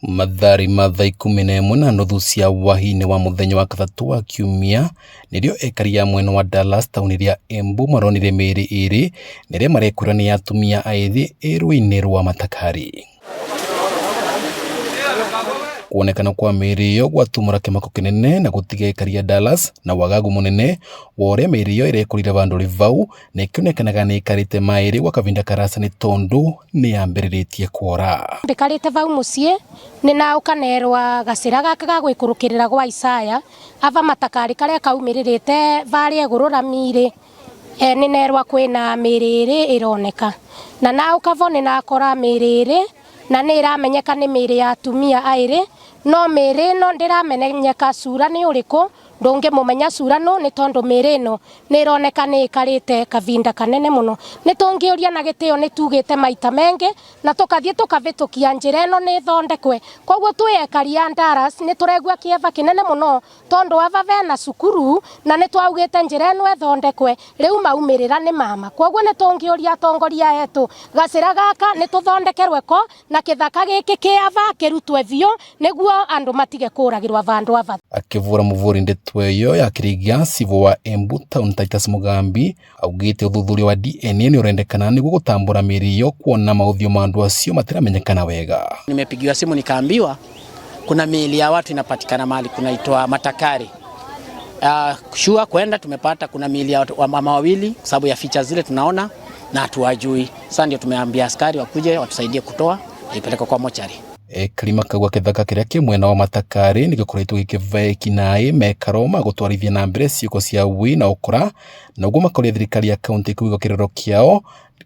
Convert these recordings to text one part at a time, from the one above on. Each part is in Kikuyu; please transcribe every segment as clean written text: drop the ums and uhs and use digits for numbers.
Mathari ma thaa 11:30 cia hwaĩ-inĩ wa mũthenya wa gatatũ wa kiumia nĩrĩo ekari a mwena wa Dallas taũni rĩa Embu maronire mĩĩrĩ ĩĩrĩ na ĩrĩa marekwĩra nĩ ya atumia ethĩ ĩ rũĩ-inĩ rwa Matakari. Kuonekana kwa mĩĩrĩ ĩyo gwatumũra kĩmako kĩnene na gũtiga ekari a Dallas na wagagu mũnene wa ũrĩa mĩĩrĩ ĩyo ĩrekorire vandũ rĩ vau na ĩkĩonekanaga nĩ ĩkarĩte maĩrĩ gwa kavinda karasa nĩ tondũ nĩ yambĩrĩrĩtie kuora. Ndĩkarĩte vau mũciĩ nĩ na ũkanerwa gacĩra gaka ga gwĩkũrũkĩrĩra gwa Isaya ava matakarĩ karĩa kaumĩrĩrĩte varĩa ĩgũrũ rami-rĩ nĩ nerwa kwĩna mĩĩrĩ ĩrĩ ĩroneka na na ũkavo nĩ nakora mĩĩrĩ ĩrĩ na nĩ ĩramenyeka nĩ mĩĩrĩ ya atumia aĩrĩ no mĩĩrĩ ĩno ndĩramenyeka cura nĩ ũrĩkũ ndũngĩmũmenya cura nũ nĩ tondũ mĩĩrĩ ĩno nĩ ĩroneka nĩ ĩkarĩte kavinda kanene mũno. Nĩ tũngĩũria na gĩtĩo nĩ tugĩte maita mengĩ na tũkathiĩ tũkavĩtũkia njĩra ĩno nĩ ĩthondekwe. Koguo twĩ ekari a Dallas nĩ tũregua kĩeva kĩnene mũno tondũ ava vena cukuru na nĩ twaugĩte njĩra ĩno ĩthondekwe rĩu maumĩrĩra nĩ mama. Koguo nĩ tũngĩũria atongoria etũ gacĩra gaka nĩ tũthondekerwe ko na kĩthaka gĩkĩ kĩ ava kĩrutwe biũ nĩguo andũ matige kũragĩrwa vandũ ava. Akĩvũra mũvũri ndeto ĩyo ya kĩrĩga civũ wa Embu Town Titus Mugambi augĩte ũthuthuria wa DNA nĩ ũrendekana nĩguo gũtambũra mĩĩrĩ ĩyo kuona maũthiũ ma andũ acio matiramenyekana wega. Nimepigiwa simu nikaambiwa kuna miili ya watu inapatikana mahali kunaitwa Matakari. Shua kwenda tumepata kuna miili ya watu, wa mama wawili kwa sababu ya features zile tunaona na hatuwajui. Sasa ndio tumeambia askari wakuje watusaidie kutoa ipelekwe kwa mochari. Ekari makauga kĩthaka kĩrĩa kĩ mwena wa Matakari nĩ gĩkoretwo gĩkĩve ekinaĩ mekaro ma gũtwarithia na mbere ciĩko cia ũui na ũkora na ũguo makoria thirikari ya kaunti kũiga kĩrĩro kĩao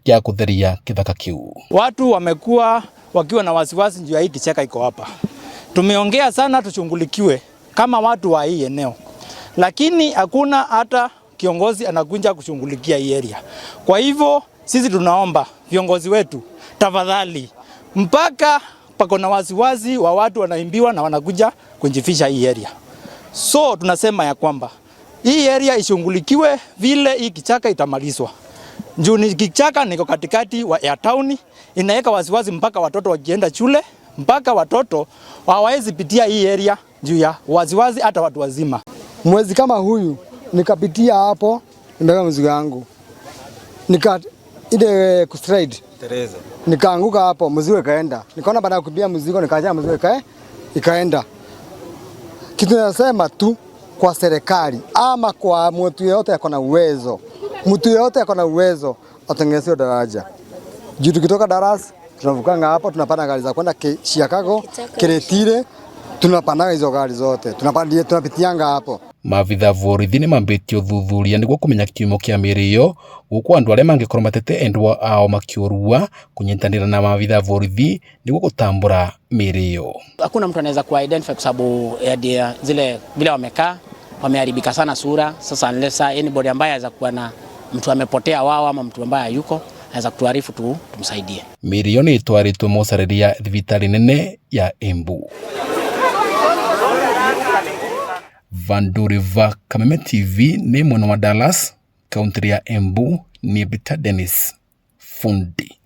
gĩa kũtheria kĩthaka kĩu. Watu wamekuwa wakiwa na wasiwasi juu ya hii kichaka iko hapa. Tumeongea sana tushughulikiwe kama watu wa hii eneo, lakini hakuna hata kiongozi anakuja kushughulikia hii area. Kwa hivyo sisi tunaomba viongozi wetu, tafadhali, mpaka pako na wasiwasi wa watu wanaimbiwa na wanakuja kujifisha hii area. So tunasema ya kwamba hii area ishughulikiwe vile hii kichaka itamalizwa. Juu ni kichaka niko katikati ya town, inaweka wasiwasi mpaka watoto wakienda shule, mpaka watoto hawawezi pitia hii area juu ya wasiwasi, hata watu wazima. Mwezi kama huyu nikapitia hapo, nimebeba mzigo yangu nika ile kuslide nikaanguka hapo, mzigo ikaenda. Nikaona baada ya kukimbia mzigo nikaacha mzigo ikaenda. Kitu nasema tu kwa serikali ama kwa mtu yeyote ako na uwezo, mtu yeyote ako na uwezo atengenezewe daraja. Juu tukitoka Dallas tunavukanga hapo, tunapanda gari za kwenda Chicago, Kiretile, tunapanda hizo gari zote, tunapitianga hapo. Maabitha borithi nĩ mambĩtie ũthuthuria nĩguo kũmenya kĩhumo kĩa mĩĩrĩ ĩyo gũkũ andũ arĩa mangĩkorwo matete endwa ao makĩũrua kũnyitanĩra na maabitha borithi nĩguo gũtambũra mĩĩrĩ ĩyo. Hakuna mtu anaweza ku identify kwa sababu ya zile vile wamekaa wameharibika sana sura. Sasa unless anybody ambaye anaweza kuwa na mtu amepotea wao ama mtu ambaye hayuko anaweza kutuarifu tu tumsaidie. Mĩĩrĩ ĩyo nĩ ĩtwarĩtwo mocarĩri ya thibitarĩ nene ya Embu. Vanduriva Kameme TV nĩ mwena wa Dallas, kaunti ya Embu, ni Peter Dennis Fundi.